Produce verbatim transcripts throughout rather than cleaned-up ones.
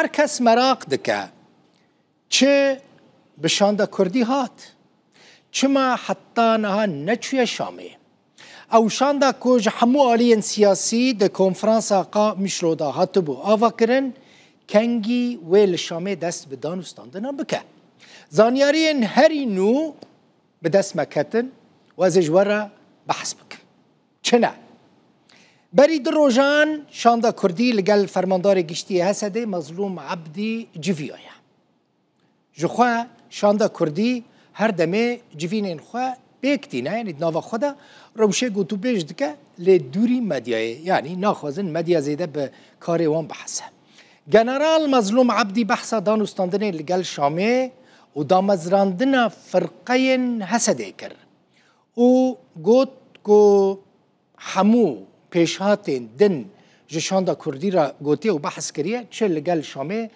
Her kes meraq dike, çi bi şanda kurdî hat? Çima heta niha neçûye Şamê? Ew şanda ku ji hemû aliyên siyasî di konferansa Qamişlo de hatibû avakirin, kengî wê li Şamê dest bi dan û standina bike? Zanyariyên herî nû bi dest me ketin û ez ê ji we re behs bikim. Çi ne? Berî du rojan şanda kurdî li gel fermandarê giştî yê Hesedê Mezlûm Ebdî civiyaye. Ji xwe şanda kurdî her demê civînên xwe pêk tîne, yanî di nava xwe de rewşê gotûbêj dike, lê dûrî medyayê, yanî naxwazin medya zêde bi karê wan bihese. General Mezlûm Ebdî behsa dan û standinê li gel Şamê û damezrandina firqeyên Hesedê kir û got ku hemû pêşhatên din ji şanda kurdî re gotiye û behs kiriye, çi li gel Şamê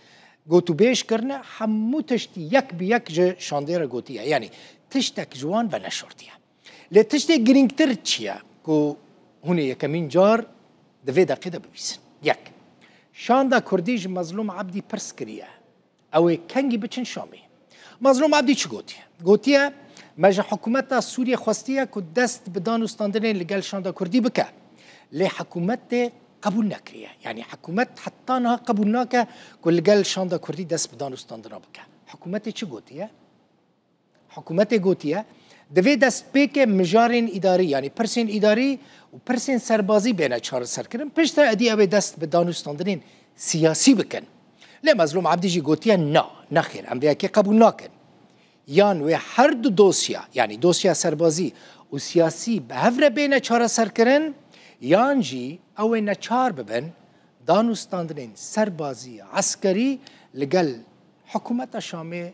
gotûbêj kirine, hemû tişt yek bi yek ji şandê re gotiye. Yanî tiştek ji wan veneşortiye. Lê tiştê girîngtir çi ye ku hûn ê yekemîn car di vê deqê de bibîsin? Yek, şanda kurdî ji Mezlûm Ebdî pirs kiriye, ew ê kengî biçin Şamê? Mezlûm Ebdî çi gotiye? Gotiye, me ji hikûmeta Sûriyê xwestiye ku dest bi dan û standinên li gel şanda kurdî bike. Lê hikûmetê qebûl nekiriye. Yanî hikûmet heta niha qebûl nake ku li gel şanda kurdî dest bi dan û standina bike. Hikûmetê çi gotiye? Hikûmetê gotiye, divê destpêkê mijarên îdarî, yanî pirsên îdarî û pirsên serbazî bêne çareserkirin, piştre êdî ew ê dest bi dan û standinên siyasî bikin. Lê Mezlûm Ebdî jî gotiye, na, nexêr, em vê yekê qebûl nakin. Yan wê her du dosya, yanî dosya serbazî û siyasî bi hev re bêne çareserkirin, yan jî ew ê neçar bibin dan û standinên serbazî, eskerî li gel hikûmeta Şamê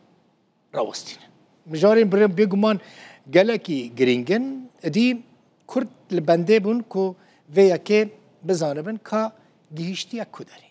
rawestînin. Mijarên birê bêguman gelekî girîng in. Êdî Kurd li bendê bûn ku vê yekê bizanibin ka gihîştiye ku derê.